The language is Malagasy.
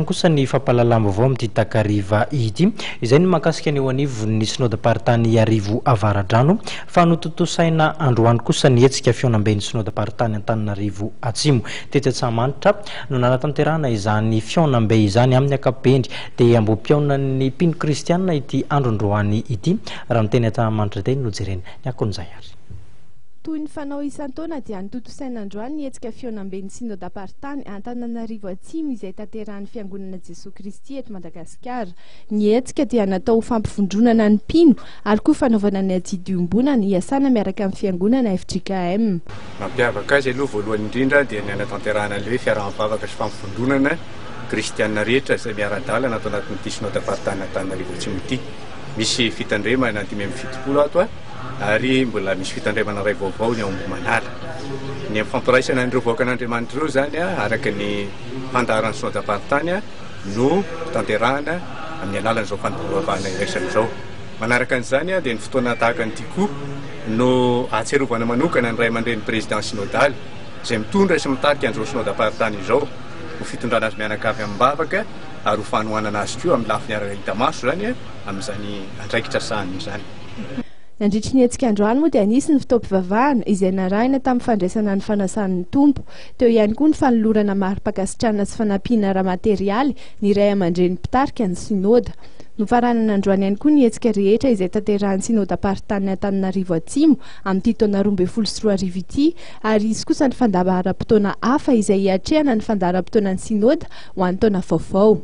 Kosa ny fampahalalam-baovao amin'ity takariva ity, izay ny mahakasika ny eo anivon'ny Synodamparitany Iarivo Avaradrano, fa notontosaina androany kosa ny hetsika fihaonamben'ny Synodamparitany Antananarivo Atsimo. Tetsy Antsahamanitra no nanatanterahana izany fihaonambe izany. Amin'ny ankapobeny dia ambohi-pihaonan'ny mpino kristiana ity andro androany ity, raha ny teny Antsahamanitra teny no jerena. Ny akon'izay ary. Toy ny fanao isan-taona dia notontosaina androany ny hetsika fihaonamben'ny Synodamparitany Antananarivo Atsimo izay tanterahan'ny Fiangonana Jesoa Kristy eto Madagasikara. Ny hetsika dia natao ho fampivondronana ny mpino ary koa fanaovana ny adidy iombonana hiasana miaraka amin'ny Fiangonana fjkm. Mampiavaka azy aloha voalohany indrindra dia ny hanatanterahana ilay hoe fiaraha-mivavaka sy fampivondronana kristiana rehetra izay miara-dalana ato anatin'ity Synodamparitany Antananarivo Atsimo ity. Misy fitandremana 75 ato ary mbola misy fitandremana iray vaovao ny ao Ambohimanala. Ny fampiraisana an'ireo vahoakan'Andriamanitra ireo izany araka ny fandaharan'ny Synodamparitany no tanterahana amin'ny alalan'izao fanompoam-pivavahana iraisana izao. Manaraka an'izany dia ny fotoana tahaka an'ity koa no ahatsiarovana manokana ny ray aman-dreny Président Synodaly izay mitondra sy mitarika an'izao Synodamparitany izao ho fitondrana azy mianakavy amim-bavaka ary ho fanohanana azy koa amin'ny lafiny ara-hita maso izany amin'izany andraikitra sahaniny izany. Nandritry ny hetsika androany moa dia nisy ny fotoam-pivavahana izay narahina tamin'ny fandraisana ny fanasan'ny Tompo. Teo ihany koa ny fanolorana mari-pankasitrahana sy fanampiana ara-materialy ny ray aman-dreny mpitarika ny Synoda. Nofaranana androany ihany koa ny hetsika rehetra izay tanterahin'ny Synodam-paritanin'i Antananarivo Atsimo amin'ity taona 2012 ity ary hisy kosa ny fandaharam-potoana hafa izay hiatrehana ny fandaharam-potoanan'ny Synoda ho an'ny taona vaovao.